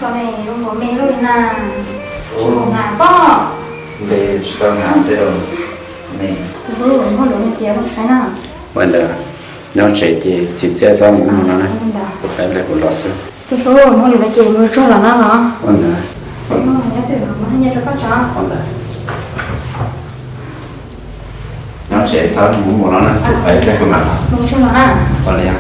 Ua me lub li na. Ua na poj. Npe tsis tau na tej me. Tus hlub, muab lus no cia kuv saib na. Ua ntawd, nyob tsev ces txiv txiaj txhob mus mus no na. Kuv pab ple kuv los xwb. Tus hlub, muab lus no ces mus tsuag los no los. Ua ntawd. Nyob twg los muab nyiaj rau koj tso. Ua ntawd. Nyob tsev txhob mus mus no na, kuv pab ple kuv mam los. Mus tsuag los na. Ua li.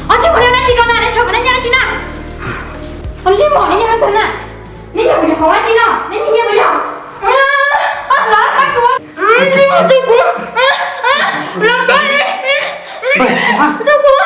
Ob tsi mus neb tsis ko na, neb tshuav kuv neb nyiaj tsi na. Ob tsi mom neb nyiaj leej twg na? Neb yog kuv nyuam qhuav ab tsi no, neb nyiaj nyiaj kuv yog. Ab, pab kuv, tus kuv, los pab, tus kuv.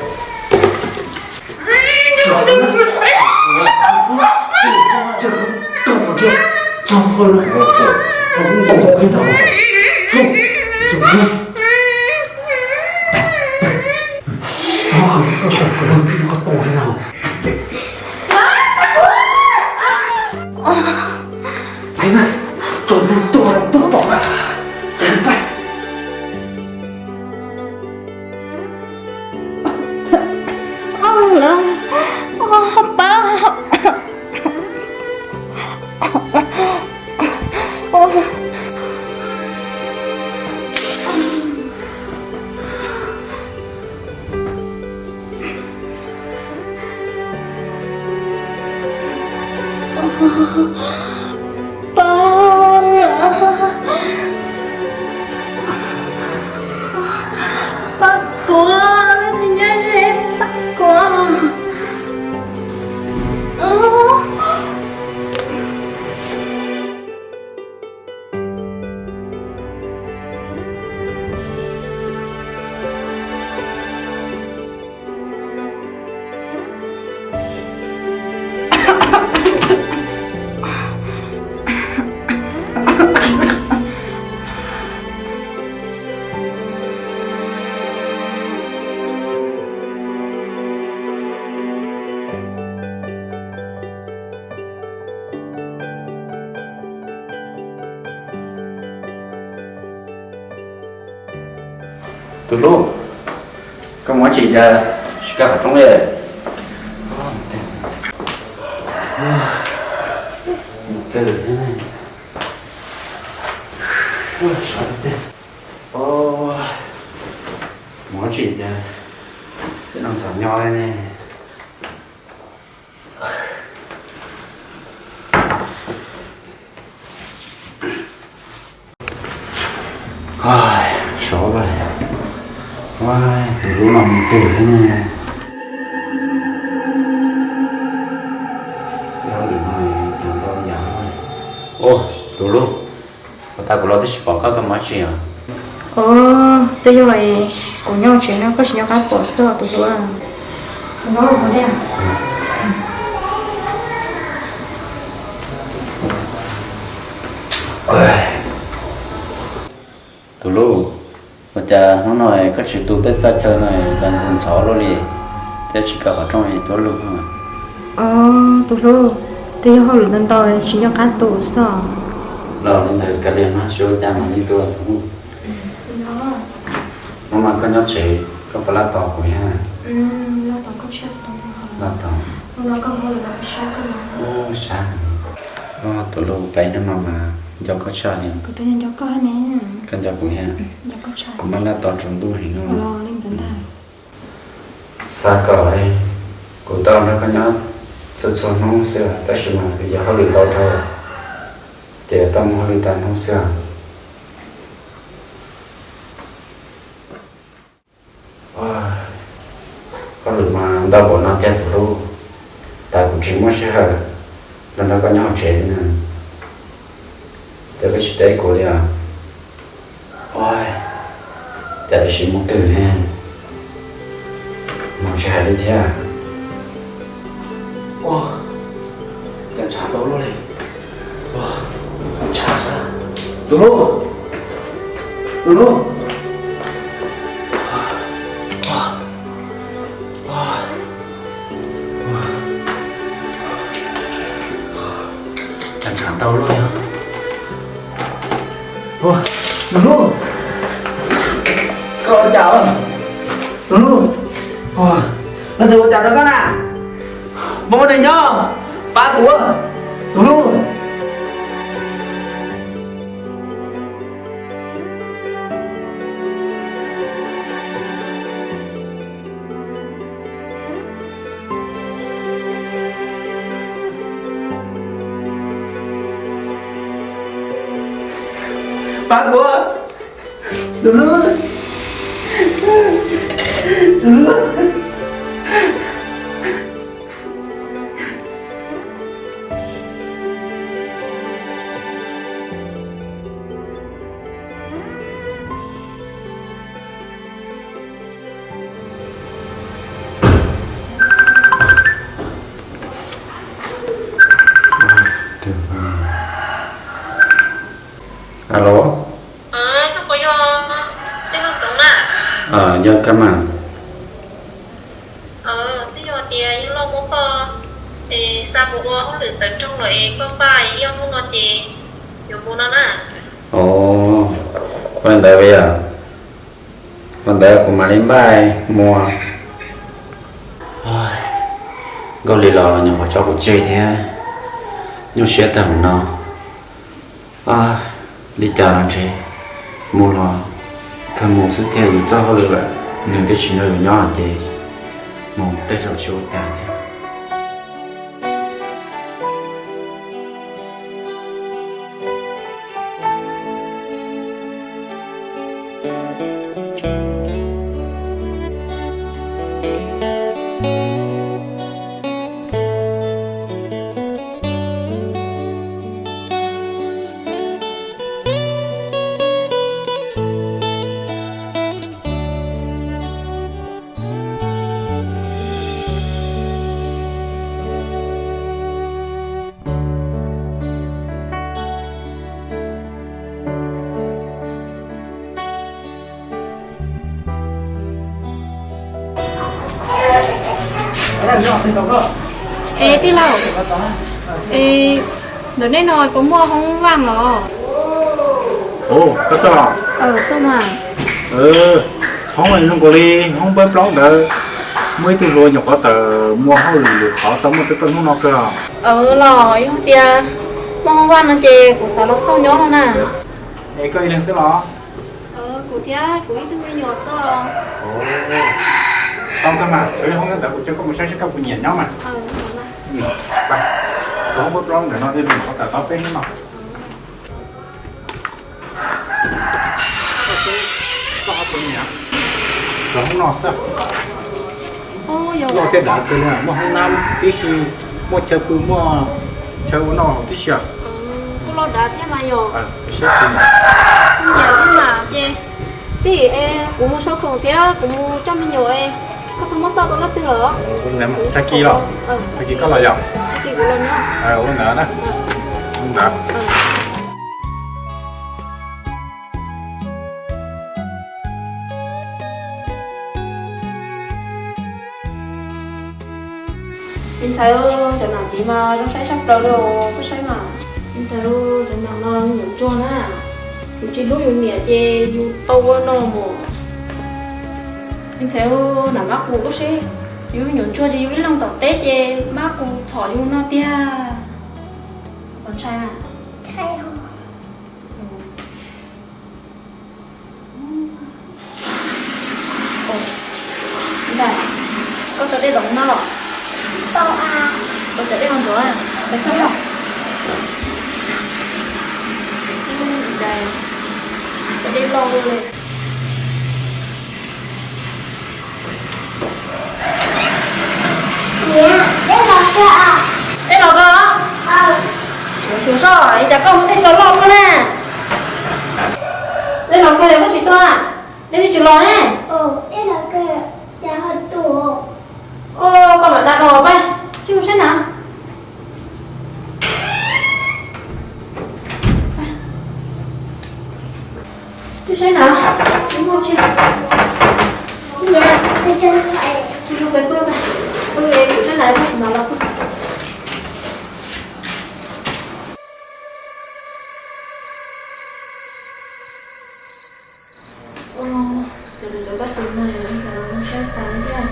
Pab, pab, pab kuv, leej twg nyob ze pab kuv. Tus hlub, koj mus ua tsi cas tsis kaj qhov rooj li? Mus ua tsi cas peb no ntxhov nyo li ne. Sov lawm, tus hlub no mus twg thiab ne? Ua cas kuv los twb tsis pom koj, koj mus dab tsi os? Ua, twb yog kuv nyob tsev no koj tsis nco qab pom xwb os tus hlub. Tus hlub, ua cas hnub no koj tsis tu tej txaj chaw no, cas ntxhov luaj li, thiab tsis kaw qhov rooj cuab lug? Ua, tus hlub, twb yog hauj lwm ntau ntau tsis nco qab tu xwb os. Los li ntawd kav liam no, tsis ua cas mas li tus hlub. Hnub no koj nyob tsev koj puas laj tos kuv thiab? Laj tos. Sab, tus hlub, peb hnub no mas nco koj tshaj li. Koj nco kuv thiab? Kuv mas laj tos tsaus ntuj heev no. Xav kom kuv tau nrog koj nyob txhua txhua hnub xwb, tab sis mas vim yog hauj lwm ntau dhau, ces tau mus hauj lwm tag hnub xwb. Hauj lwm mas ntau npaum no thiab tus hlub, tas kuv tsis muaj sij hawm los nrog koj nyob hauv tsev li na. Ces koj tsis teb kuv li os. Ua, cas tiam sis mus twg ne? Mus tsis hais li thiab. Ua, cas ntshav ntau luaj li. Ua, ntshav sab. Tus hlub, tus hlub. Cas ntshav ntau luaj li. Ua, tus hlub, koj ua cas? Tus hlub, ua, no txawm ua cas rau koj na? Muaj dab tsi nyob, pab kuv, tus hlub. Pab kuv, tus hlub, tus hlub. Alo. Yog koj mas. Twb yog tias yog loj muab koj es xa mus ua hauj lwm txawv nroog lawm es koj npaj ib ob hnub no ces yuav mus no na. Ua li ntawd yom, ua ntawd kuv mam li npaj mus. Nkauj Lis los los nyuam qhuav tso kuv tseg thiab, nyuaj siab tag mus no. Li cas los ntshe mus los kawg mus xwb thiab, yus txoj hauj lwm lawm nws twb tsis nrog yus nyob ces mus tej zaum tsis ua cas thiab. Es tij laug, es ntawm nej no puas muaj hoob vaj los? Koj tuaj los? Hoob zoo nkaus li hoob pawg plaub ntawd, muaj ib tug hluas nyuam qhuav tawm muaj hauj lwm lwm qhov tau muaj tej toj hnub no kawg. Los yog tias muaj hoob vaj no ces kuv xav los xauj nyob no na. Es koj ib leeg xwb los? Kuv thiab kuv ib tug me nyuam xwb. Tau kawg mas, tsuav yog hoob nyob ntawd kuv coj koj mus saib seb koj puas nyiam nyob mas. Tau hoob pawg plaub ntawm no thiaj li nyuam qhuav tawm tau peb hnub no. Koj ho puas nyiam? Txog hoob no xwb. Loj thiab dav kawg li, muaj hoob nab tib si, muaj chaw pw, muaj chaw ua noj tib si os. Loj dav thiab mas yog. Nyiam thiab mas ces tij, kuv mus sau khoom thiab kuv mus coj me nyuam, koj txog muab xauj rau leej twg los? Tag kis los, tag kis koj los yom? Tag kis kuv los nyob. Ua ntawd na. Ua ntawd. Me ntxhais, cov nam tiv mas zoo saib tshaj plaws li, koj saib mas. Me ntxhais, cov nam no me nyuam ntsuag na, yus tsis hlub yus niam ces yus tau ua no mus. Me ntxhais, nam mab qus lub seb, yus me nyuam ntsuag ces yus ib leeg tom teb ces mab qus txhom yus no tiag. Puas ntshai? Ntxhais, koj tso dej los no los? Koj tso dej los ntxuav, peb xauj los. Ntxhais, tso dej los li. Dej los kawg? Xyov xyov, ua cas koj muab dej tso loj luaj na. Dej los kawg es koj tsis tuaj? Dej twb tsis los ne. Koj mam da los pab tsis mus saib na. Tsis saib na, tsis muaj tsi. Tsis zoo peb pw, pw es kuv saib na, kuv mam los pw. Tus tus koj tus no, tus no siab tas thiab.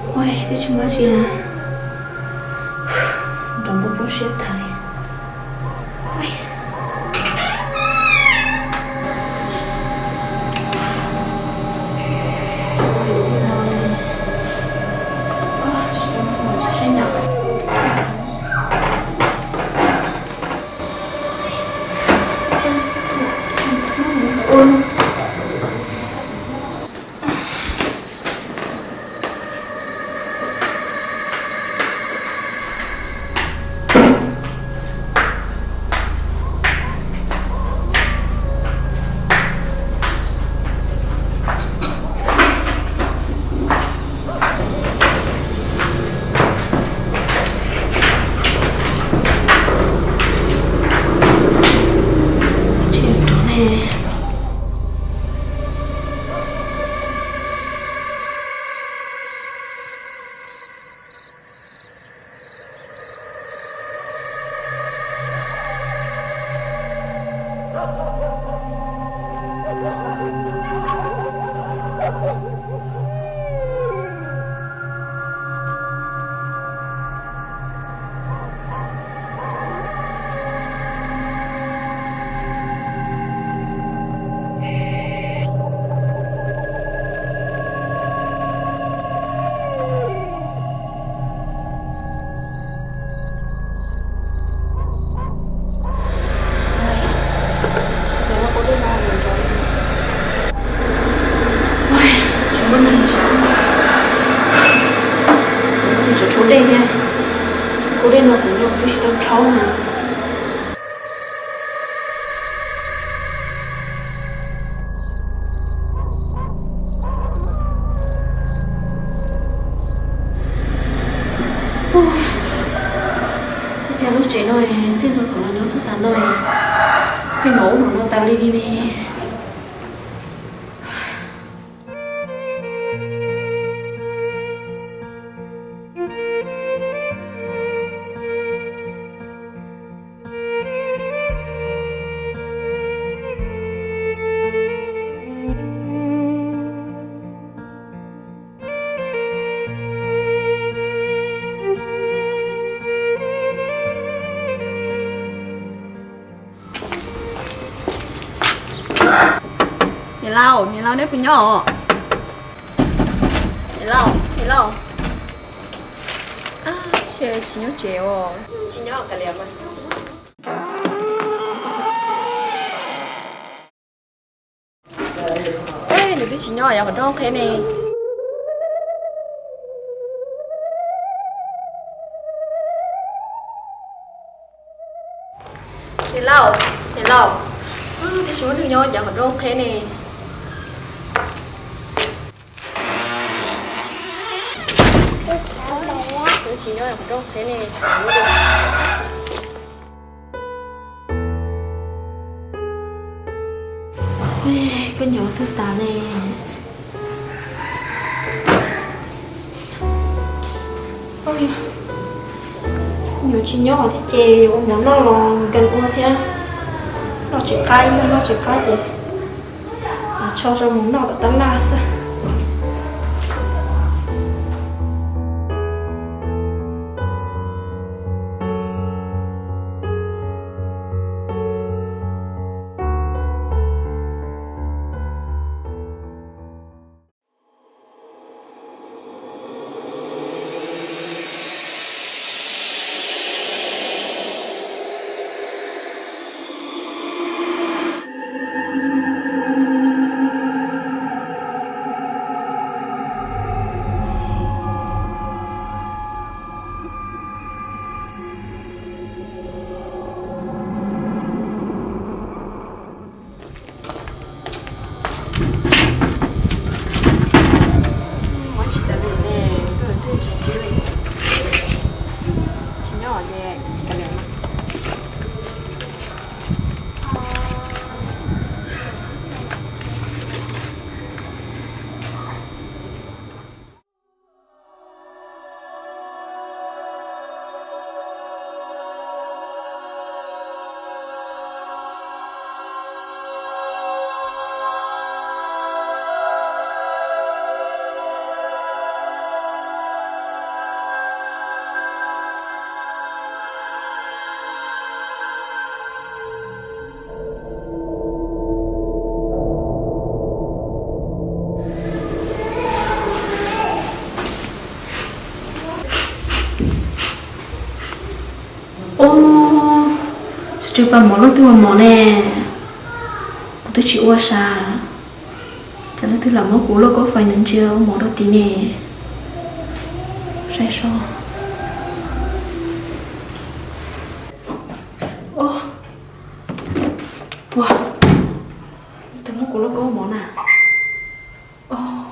Ua, twb tsis muaj tsi na, nrov ntuj poob siab tag li. Ua dej thiab, ua dej no kuv yog twb tsis tau rhaub na. Ua cas lub tsev no txij ntua thaum los nyob txog tas no, tej mov ub no tas li li ne. Niam laus, niam laus, neb puas nyob os? Niam laus, niam laus. Tsis nyob tsev os, tsis nyob kav liam mas. Nws twb Nyob yav qhov rooj qhib ne. Niam laus, niam laus, twb tsis muaj neeg nyob yav qhov rooj qhib ne. Tsis nyob yav qhov rooj qhib ne. Koj nco twg tas ne? Yuav tsis nyob thiab ces yuav ua mov noj los nkees ua thiab. Noj tsis qab, noj tsis qab ces tso rau mus noj tom tab laj xwb. Ub, tsw tsw pab mov leej twg ua mov ne? Kuv twb tsis ua sav. Cas leej twg lam muab kuv lauj kaub fais nws ntsia ua mov rau tid ne? Saib seb. Ua, leej twg muab kuv lauj kaub ua mov na?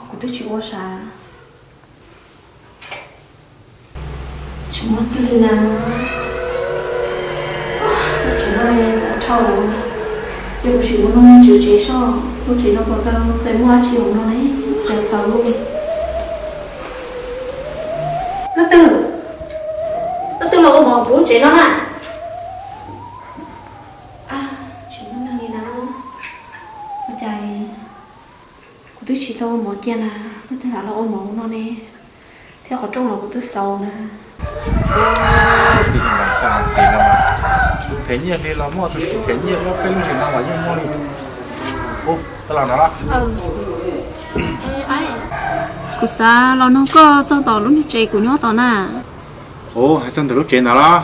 Kuv twb tsis ua sav. Tsis muaj twg li na. Lub tsev no txav dhau. Ces kuv sim mus nug niag tswv tsev seb lub tsev no puas tau muaj dab tsi hauv no ne, cas txaus lub. Leej twg, leej twg los ua mov kuv lub tsev no na? Tsis muaj neeg li na. Ua cas kuv twb tsis tau ua mov cia na, leej twg lam los ua mov no ne? Thiab qhov rooj los kuv twb xauv na. Phem nyiaj li los muaj, tsis phem nyiaj los peb lub tsev no los yeej muaj li. Ub, koj los no los? Kuv xav los nug koj txog tom lub niag tsev kuv nyob tod na. Ub, hais txog ntawm lub tsev ntawd los?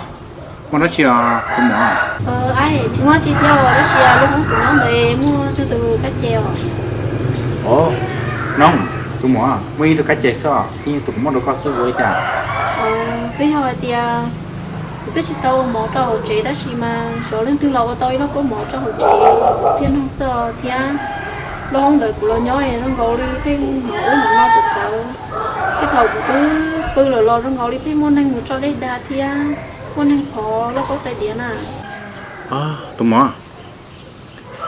Muaj dab tsi os tus muam? Tsis muaj tsi thiab, tab sis lub hoob kuv nyob ntawd muaj tsawg tus kab ce os. Ub, Noog, tus muam, muaj ib tug kab ce xwb, ib tug kuv muab rau koj xwb ua li cas? Twb yog hais tias kuv twb tsis tau ua mov rau hauv tsev tab sis mas xyov leej twg los ua tau ib lauj kaub mov rau hauv tsev thiaj noog xwb thiab. Lub hoob ntawd kuv los nyob zoo nkaus li pheej hnov ub hnov no txawv txawv. Tej thaum kuv twb pw lawm los zoo nkaus li pheej muaj neeg mus tso dej da thiab muaj neeg phov lauj kaub tais diav na. Tus muam,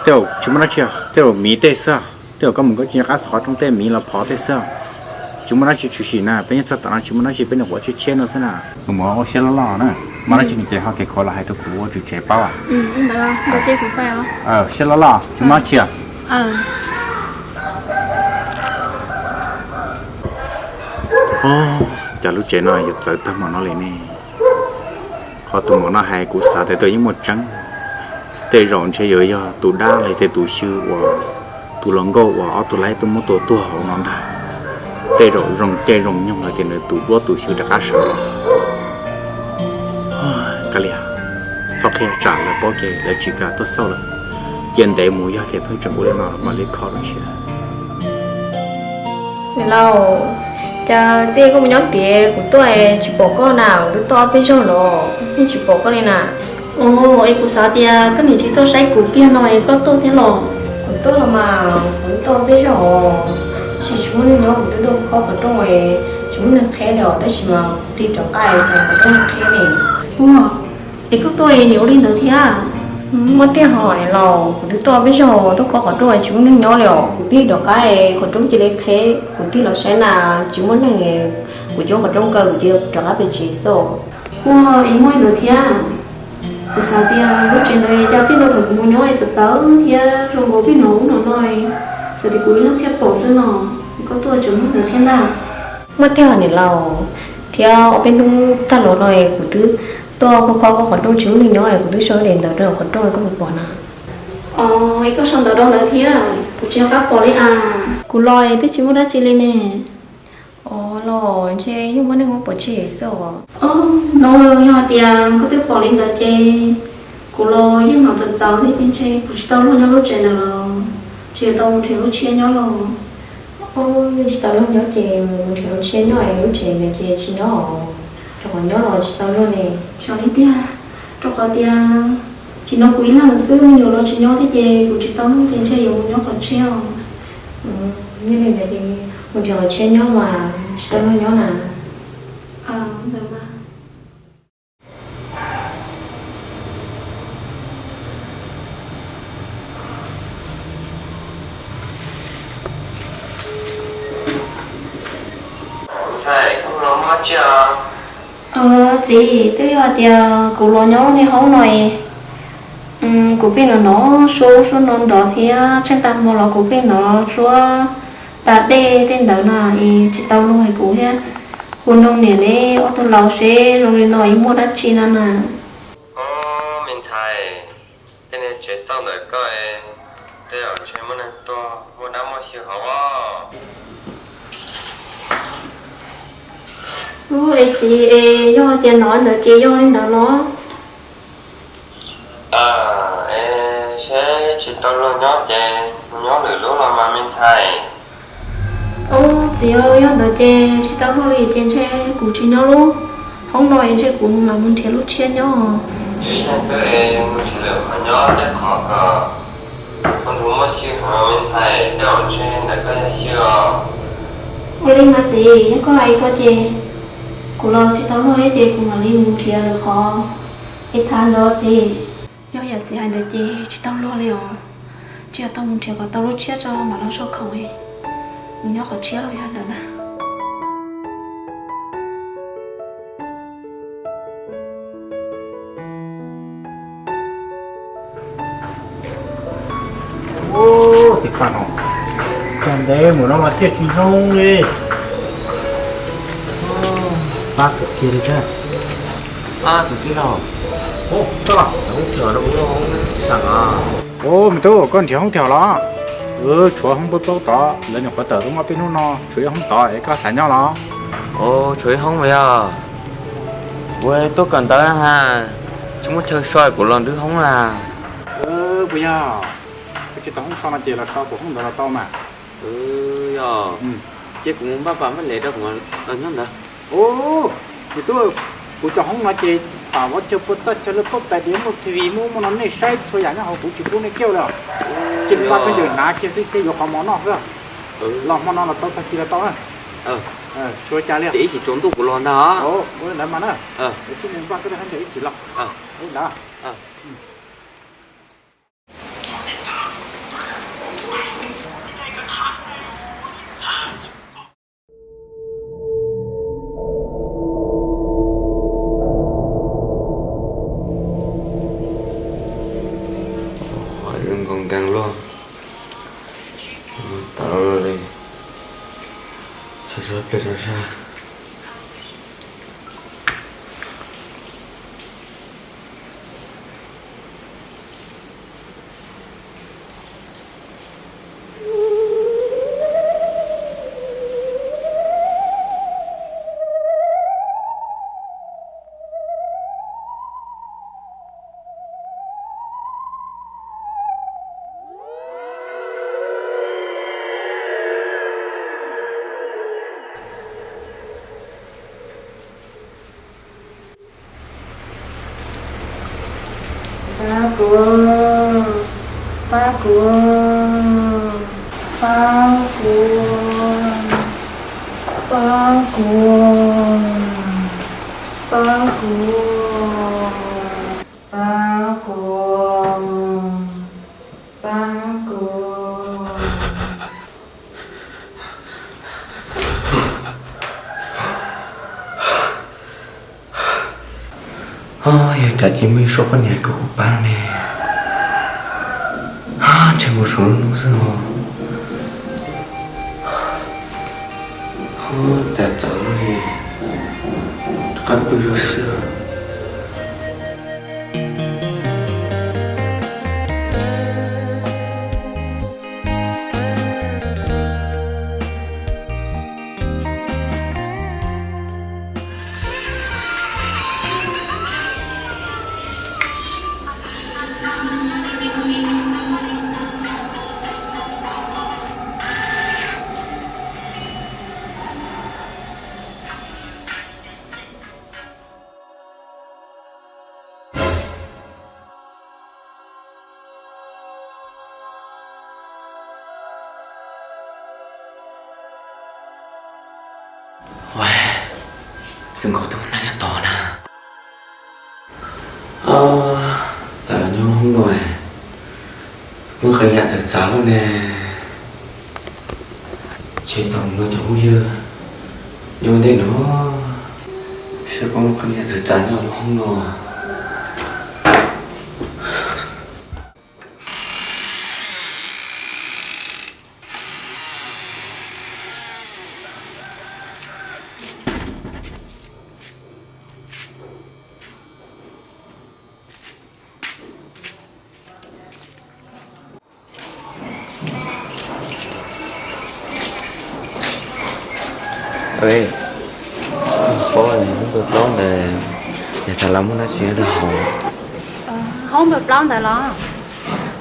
tej zaum tsis muaj dab tsi, tej zaum miv tej xwb, tej zaum koj mus koj tsis nco qab xauv qhov rooj tej miv los phov tej xwb. Tsis muaj dab tsi tshwm sim na, peb nyob txog tom no tsis muaj dab tsi, peb nyuam qhuav cheb cheb no xwb na. Tus muam ua siab loj loj na, muaj dab tsi ces ho kev khuav los hais rau kuv ua tswv tsev paub. Siab loj loj, tsis muaj dab tsi. Cas lub tsev no yuav txawv tag npaum no li ne? Qhov tus muam no hais kuv xav tias twb yeej muaj tseeb. Tej zaum ntshe yuav yog tus dab los yog tias tus xyw uas tus hluas nkauj uas ob tug laib tuaj muab tua tuag hauv no ntag. Tej zaum zoo caij zoo nyoog los tias nws tus duab tus xyw rov qab sawv los. Kav liam, txhob qhia tsam lawv paub ces lawv tsis kam tuaj xauj lawm. Cia ntev mus yog tias pheej tseem ua li no mam li kho dua tshiab. Niam laus, cas txij koj mus nyob tiav kuv tuaj tsis pom koj na, kuv twb tuaj ob peb zaug los yeej tsis pom koj li na. Ua, es kuv xav tias koj niam tsis tuaj saib kuv kiag no es koj tuaj thiab los? Kuv tuaj los mas, kuv twb tuaj ob peb zaug os, tab sis tsis muaj neeg nyob, kuv twb tuaj khob qhov rooj, tsis muaj neeg qheb li os, tab sis mas kuv tig rov qab ces qhov rooj qheb ne. Ua, es koj tuaj es nim ua li ntawd thiab? Muaj tiag hos niam laus, kuv twb tuaj ob peb zaug, tuaj khob qhov rooj tsis muaj neeg nyob li os, kuv tig rov qab qhov rooj cia li qheb, kuv tig los saib na, tsis muaj neeg, kuv coj qhov rooj kaw kuv cia li rov qab pem tsev xwb. Ua, es muaj li ntawd thiab? Kuv xav tias lub tsev ntawd cas txij thaum kuv mus nyob es txawv txawv thiab zoo nkaus peb no ub no no, xav tias kuv ib leeg thiaj pom xwb no, koj tuaj tseem muaj ntawd thiab ntag. Muaj tiag hos niam laus, thiab ob peb hnub tag los no kuv twb tuaj khob khob qhov rooj tsis muaj neeg nyob es kuv twb sau ib daim ntawv rau qhov rooj koj puas pom na? Os, es koj sau ntawv rau ntawd thiab, kuv tsis nco qab pom li as. Kuv los twb tsis muaj dab tsi li ne. Os, los ntshe yog muaj neeg muab pov tseg xwb os. Os, no yog hais tias koj twb pom li ntawd ces kuv los yeej hnov txawv txawv thiab ces ntshe kuv tsis tau luag nyob lub tsev ntawd los, tsis yuav tau mus nrhiav lub tshiab nyob los. Os, yog tsis tau luag nyob ces mus nrhiav lub tshiab nyob es lub tsev ntawd ces tsis nyob os, rau qhov nyob los tsis tau luag ne. Xyov li tiag, rau qhov tias tsis no kuv ib leeg xwb, me nyuam los tsis nyob thiab ces kuv tsis tau luag ces ntshe yuav mus nyob qhov tshiab os. Yog li ntawd ces mus nrhiav qhov tshiab nyob mas tsis tau luag nyob na. Ntawd mas. Ntxhais, koj los mob tsiaj os? Txiv, twb yog hais tias kuv los nyob lub niag hoob no es kuv pheej hnov hnov suab ub suab no nrov thiab tsheej tag hmo los kuv pheej hnov suab da dej tej ntawd no es tsis tau luag kuv thiab. Kuv nug niam neb ob tug laus seb zoo li no es muaj dab tsi no na. Ob, me ntxhais, tej niag tsev xauj ntawm koj, tej zaum ntshe muaj neeg tuag muaj dab muaj xyw hauv os. Ub, es txiv, es yog hais tias hnov ntawd ces yog li ntawd los? Es seb tsis tau luag nyob ces mus nyob lwm lub los mas me ntxhais. Ub, txiv, yog ntawd ces tsis tau luag li ces ntshe kuv tsis nyob lub hoob no es ntshe kuv mam mus nrhiav lub tshiab nyob. Yus ib leeg xwb es mus nrhiav lwm qhov nyob tej qhov kom ua nrug muaj xyw heev me ntxhais, tej zaum ntshe ntawm koj yog xyw os. Ua li mas txiv, yog koj hais ko ces kuv los tsis tau luag thiab ces kuv mam li mus nrhiav lwm qhov es thav ntawd txiv. Yog yam txiv hais ntawd ces tsis tau luag li os. Tsis yog tau mus nrhiav kom tau lub tshiab tso mam los soj khoom, mus nyob qhov tshiab los yog ntawd na. Ub, tiv pam no, cas ntev mus no mas thiaj tsis hnub li. Pab kawg kiag li thiab. Tus tij laug, ub, me tub, koj nrhiav hoob twg los? Tshuav hoob plaub plaub tod, lawv nyuam qhuav tawm tuaj muaj peb hnub no, tshuav ib hoob tod es koj xav nyob los? Tshuav ib hoob mas yog. Kuv tuaj kawm ntawv na, tsis muaj chaw so kuv los nrhiav hoob na. Puas yog? Koj tsis tau hoob so no ces los so kuv hoob ntawd los tau mas. Yog, ces kuv npaj pas npaj le rau kuv los nyob ntawd. Ub, me tub, kuv cov hoob no ces pam vov chaw pua txaj chaw laj phab tais diav muaj T V muaj muaj no nej saib txhua yam nyob hauv, kuv tsis pub nej kiag li os. Cia li npaj khaub ncaws hnav kiag xwb thiab yuav qhov mov noj xwb. Los hmo no los tau tag kis los tau na. Tsis ua cas li. Ib chim tsaus ntuj kuv los ntag. Ua li ntawd mas na. Cia li npaj khaub ncaws ib chim los. Ua li ntawd. Zoo nkaus nkees luaj, tawv luaj li, txhob sab pliag txhob sab. Pab kuv, pab kuv, pab kuv, pab kuv, pab kuv, pab kuv. Yog cas cia muaj ib suab poj niam kawg kuv pab ne. Ntshe mus saum lub hnub xwb os. Ho tas txawv li, qab pw zoj xwb. Xwb nkaus twb muaj neeg nyob tod na. Lam los nyob hoob no, muaj qee yam txawv txav lawm ne. Tsis tau no cov phooj ywg nyob ntej no, saib puas muaj qee yam txawv txav nyob lub hoob no. Paub hoob npa plaub ntawd, yog tas lawv muaj dab tsi rau hauv? Hoob npa plaub ntawd los?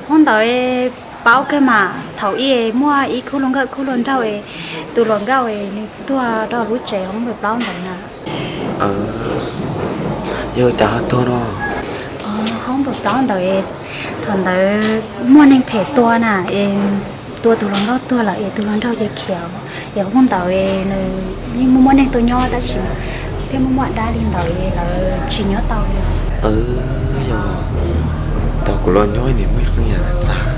Hoob ntawd paub kawg mas, thaum ub muaj ib khub hluas nkauj khub hluas nraug, tus hluas nkauj nws tuag rau lub tsev hoob npa plaub ntawd na. Yog cas ho tuag no? Hoob npa plaub ntawd, thaum ntawd muaj neeg phem tuag na, es tua tus hluas nkauj tuag lawm es tus hluas nraug ces khiav, es hoob ntawd nws yeej muaj muaj neeg tuaj nyob tab sis thiaj muaj muaj dab li ntawd es lawv tsis nyob tau li. Yog, tau kuv los nyob nim muaj ib qee yam txawv txav.